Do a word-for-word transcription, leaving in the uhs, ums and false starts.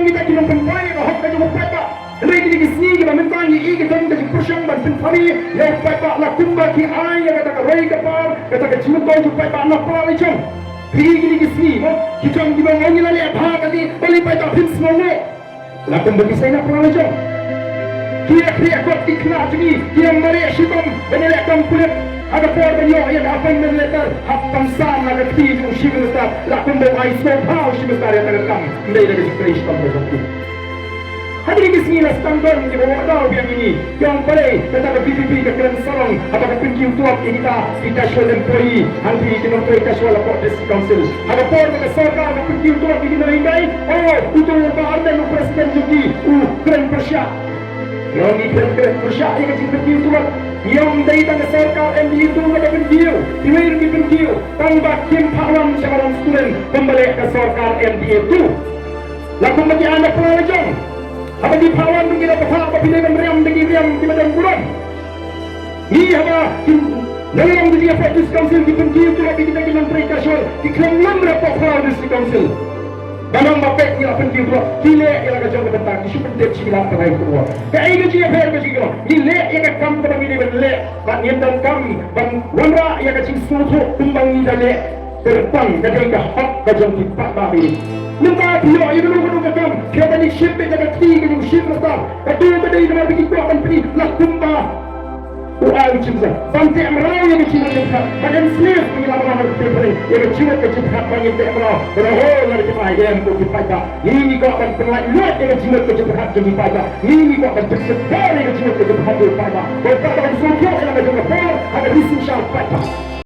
kita ki nongpynpaw ïa ka hok ka jong u paidbah. Hynrei kine ki sngi kiba mynta ngi ïohi ka don ka jingpyrshang ban pynpaw ïa u paidbah la kumba ki ai ïa kata ka roi ka par, kata ka jingmyntoi jong u paidbah na pla la jong. Phi kine ki sngi mo, ki jong kiba ong ngi la leh bha kati, balei paidbah phin sngewthuh? La kumba ki seng na pla la jong. Ki ïa khriat kot ki khynnah jong ngi, ki ïa mareh shitom ban ïaleh kam pulit. Ha ka por ban ïoh ïa ka appointment letter, hap ban sam na ka kti jong u Chief Minister, la kumba u ai sngewbha u Chief Minister ïa kata ka kam. Ym dei da ka jingtrei shitom ka jong ki. Ha kine ki sngi la sdang don kiba wad daw biang ïa ngi. Ki ong balei kata ka V P P ka kren sarong haba ka pynkiew tulop ïa kita ki casual employee, hangtei ki nongtrei casual hapoh District Council. Ha ka por ba ka sorkar ka pynkiew tulop ïa ki nonghikai, oh, uto u Bah Ardent u president jong ki u kren pyrshah. Ki ong ngi kren, kren pyrshah ïa ka jingpynkiew tulop. Ngi ong dei tang ka sorkar M D A two kaba pynkiew, kiwei ruh ki pynkiew, tangba kim phah wan sha ka rong student kumba leh ka sorkar M D A two. La kumba ki ai na pla la jong. Haba ki phah wan ruh ki la phah ba phi dei ban riam da ki riam kiba don burom. Ngi haba ki nongïalam jong ngi hapoh District Council ki pynkiew tulop ïa kita ki nongtrei casual, ki khlem lum ruh hapoh Phareng District Council. Ba nang ba peit ngi la pynkiew tulop, ki leh ïa la ka jong ka bynta, ki shu pyntip sha ki lad pathai pathwar. Kaei ka jingïapher ka jong ki, ngi leh ïa ka kam kaba ngi dei ban leh, bad ngim donkam ban wanrah ïa ka jingsngewthuh kumba ngi da leh. Kyrpang ka dei ka hok ka jong ki paidbah. Mynta phi ïoh ïa kano kano ka kam, phi ïoh ban ïa shim beit da ka kti ka jong u Chief Minister. Kato ka dei namar ba ki kwah ban pynïaid la kumba u ai u Chief Minister. Ban teh mraw ïa ka jingmut jingpyrkhat, ban enslave ïa ki lad pathai pathwar, ïa ka jingmut ka jingpyrkhat ban ïa teh mraw. Ban ong ho, lada kim ai em ko ki paidbah. Ngi ngi kwah ban pynlait luid ïa ka jingmut ka jingpyrkhat jong ki paidbah. Ngi ngi kwah ban pynsheptieng ïa ka jingmut ka jingpyrkhat jong ki paidbah. Ba paidbah kan sngewthuh ïa la ka jong ka por ha ka ri synshar paidbah.